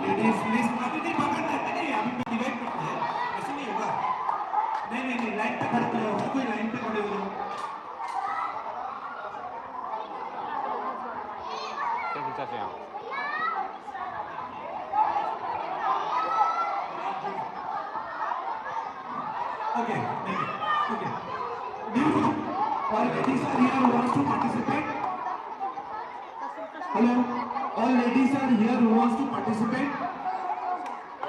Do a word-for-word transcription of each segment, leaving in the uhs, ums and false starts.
Ladies please, अभी नहीं, पकड़ नहीं, नहीं, अभी मैं डिवाइड करते हैं, ऐसे नहीं होगा। नहीं नहीं नहीं, लाइन पे खड़े हो जाओ, हर कोई लाइन पे खड़े हो जाओ। Okay, okay. All ladies are here who wants to participate? Hello? All ladies are here who wants to participate?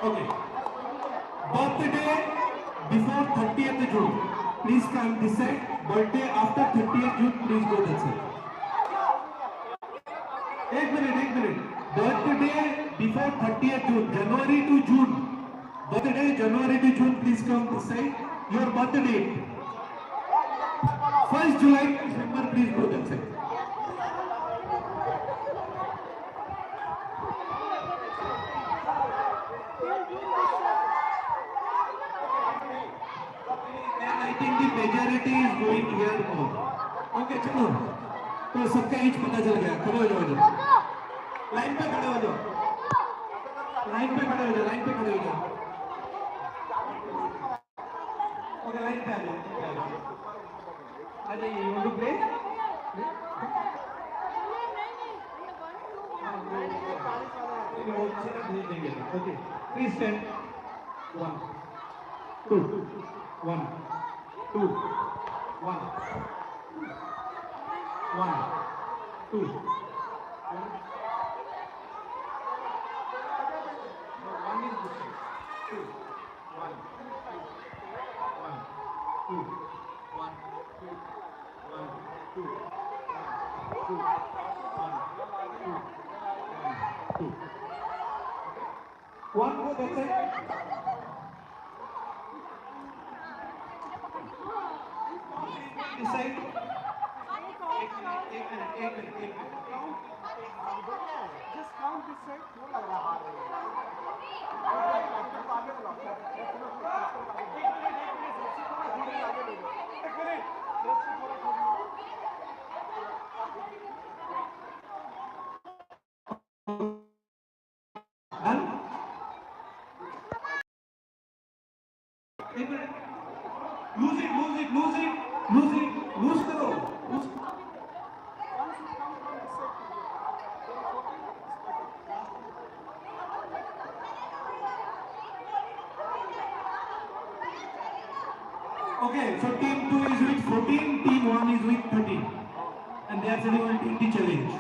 Okay. Birthday before thirtieth June, please come this side. Birthday after thirtieth June, please go that side. एक minute, एक minute. Birthday before thirtieth June, January to June. Birthday January to June, please come this side. Your birthday. First July to December, please go that side. And I think the majority is going here more. Okay, चलो, तो सबका as पता चल गया। खड़े हो जाओ, line पे खड़े हो जाओ, लाइन पे खड़े हो जाओ, लाइन पे खड़े हो जाओ। Okay, लाइन पे आ जाओ। आ जाइए, you want to play? Okay, please stand. One, two, one, two, one, one, two, one. No, one is this side. Two. One, one, two, one, two, one, two, one, two, one, two, one, two. One more, that's it. This side. एक minute, एक minute, एक minute, एक minute. Just count this side. Okay, so team two is with fourteen, team one is with thirteen. And they are sending on twenty challenge.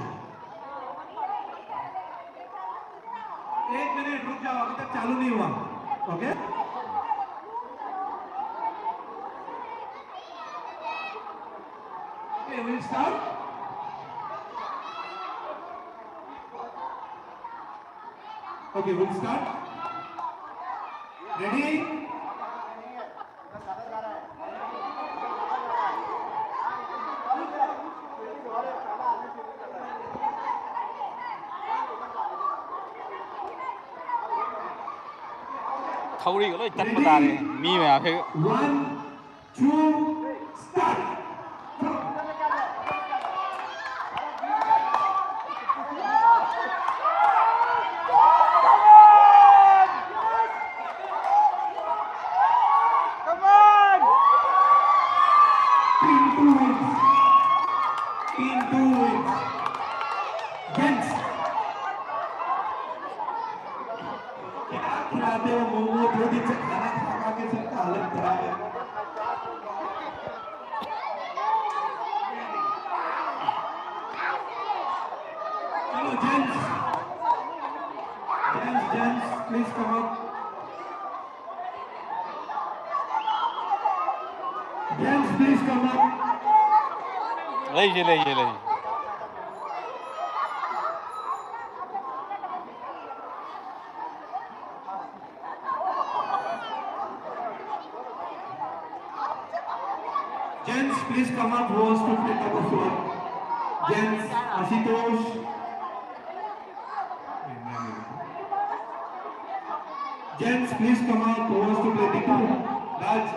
एक minute रुक जाओ, अभी तक चालू नहीं हुआ। Okay? Okay, we'll start. Okay, we'll start. Ready? ꯊꯧꯔꯤꯒ ꯂꯣꯏ ꯇꯠꯄ ꯇꯥꯔꯦ ꯃꯤ ꯃꯌꯥꯝꯁꯦ꯫ One, two, start. Team two wins. Team two wins. Gents. क्या खिलाते हो मोमो? दो दिन से खाना खा खा के सबका हालत खराब है। चलो gents, gents, gents, please come up. Gents, please come up. ꯂꯩꯁꯦ ꯂꯩꯁꯦ ꯂꯩꯁꯦ꯫ Gents, please come up. Who wants to play tug of war? Gents, Ashutosh. Gents, please come up. Who wants to play? Raj.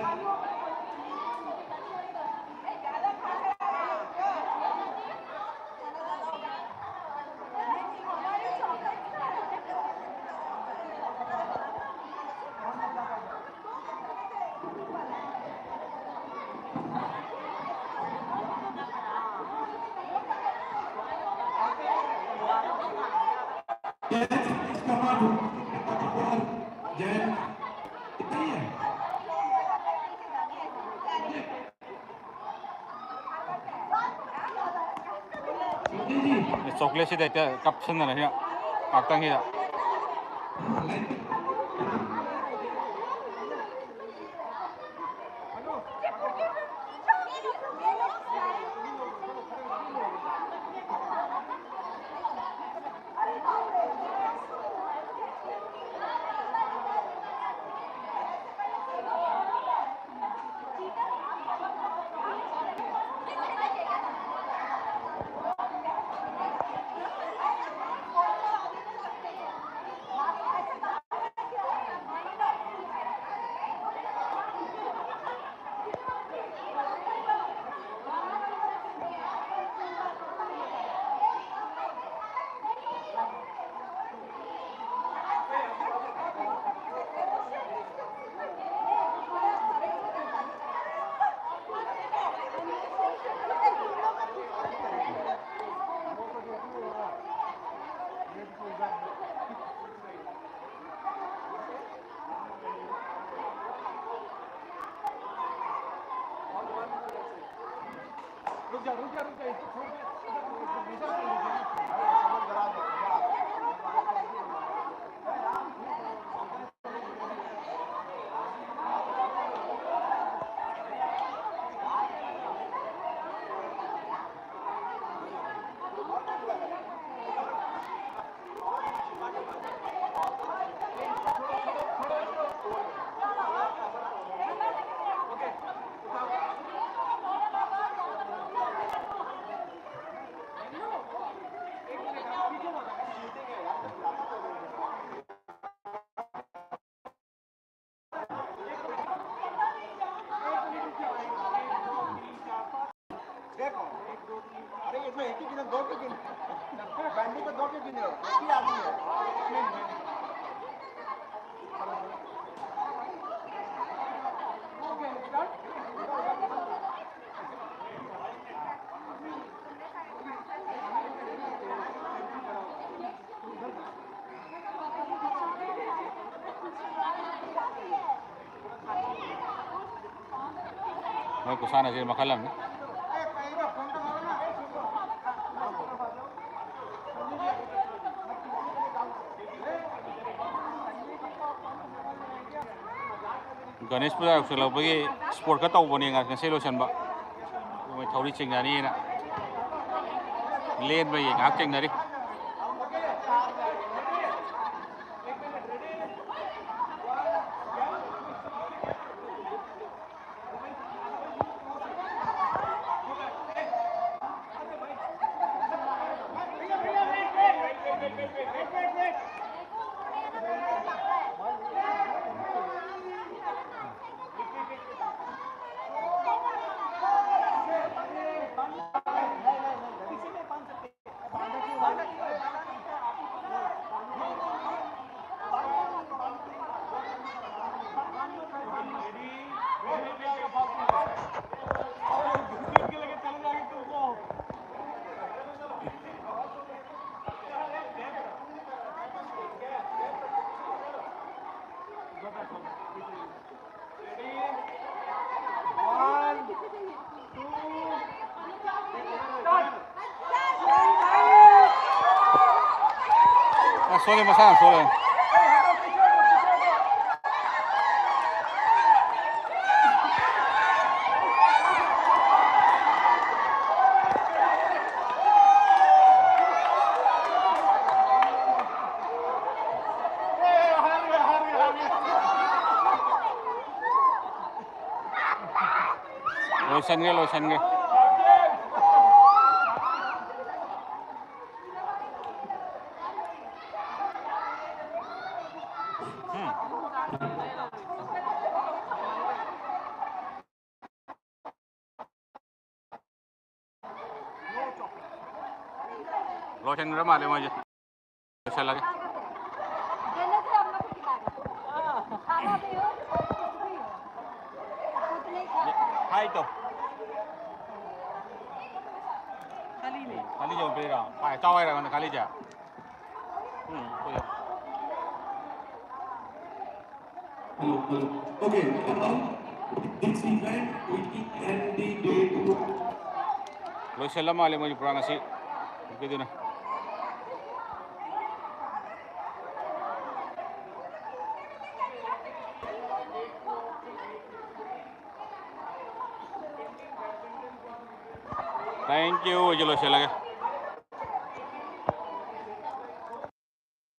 Gents, please come up. Gents, इतना ही है। ꯆꯣꯀ꯭ꯂꯦꯠꯁꯤꯗ ꯍꯦꯛꯇ ꯀꯥꯞꯁꯟꯅꯔꯁꯤ ꯉꯥꯛꯇꯪꯁꯤꯗ꯫ देखो, अरे, इसमें एक ही गिने, दो के गिने। बैंडी को दो के गिने हो, एक ही आदमी है। ꯃꯣꯏ ꯈꯨꯁꯥꯟꯅꯁꯦ ꯃꯈꯜ ꯑꯃꯅꯤ꯫ ꯒꯅꯦꯁ ꯄꯨꯖꯥ ꯌꯧꯁꯤꯜꯂꯛꯄꯒꯤ ꯁ꯭ꯄꯣꯔꯠꯀ ꯇꯧꯕꯅꯦ ꯉ-, ꯉꯁꯤ ꯂꯣꯏꯁꯤꯟꯕ꯫ ꯃꯣꯏ ꯊꯧꯔꯤ ꯆꯤꯡꯅꯅꯤꯅ ꯂꯦꯟꯕꯒꯤ ꯉꯥꯏꯍꯥꯛ ꯆꯤꯡꯅꯔꯤ꯫ ꯑ, ꯁꯣꯜꯂꯦ, ꯃꯁꯥꯅ ꯁꯣꯜꯂꯦ꯫ ꯂꯣꯏꯁꯟꯒ꯭ꯔꯦ, ꯂꯣꯏꯁꯟꯒ꯭ꯔꯦ꯫ ꯎꯝ꯫ ꯂꯣꯏꯁꯟꯈ꯭ꯔ ꯃꯥꯜꯂꯦ ꯃꯣꯏꯁꯦ꯫ ꯂꯣꯏꯁꯜꯂꯒꯦ꯫ ꯍꯥꯏ ꯇꯧ꯫ ꯈꯥꯂꯤꯁꯦ ꯑꯃꯨꯛ ꯄꯤꯔꯛꯑꯣ꯫ ꯍꯥꯏ, ꯆꯥꯎ ꯍꯥꯏꯔ ꯑꯩꯉꯣꯟꯗ ꯈꯥꯂꯤꯁꯦ꯫ ꯎꯝ, ꯍꯣꯏ꯫ Hello, hello. Okay, now with this event, we can end the day two. ꯂꯣꯏꯁꯤꯜꯂ ꯃꯥꯜꯂꯦ ꯃꯣꯏꯒꯤ ꯄ꯭ꯔꯣꯒ꯭ꯔꯥꯝ ꯉꯁꯤ꯫ ꯑꯗꯨꯅ꯫ Thank you, ꯑꯩꯁꯨ ꯂꯣꯏꯁꯤꯜꯂꯒꯦ꯫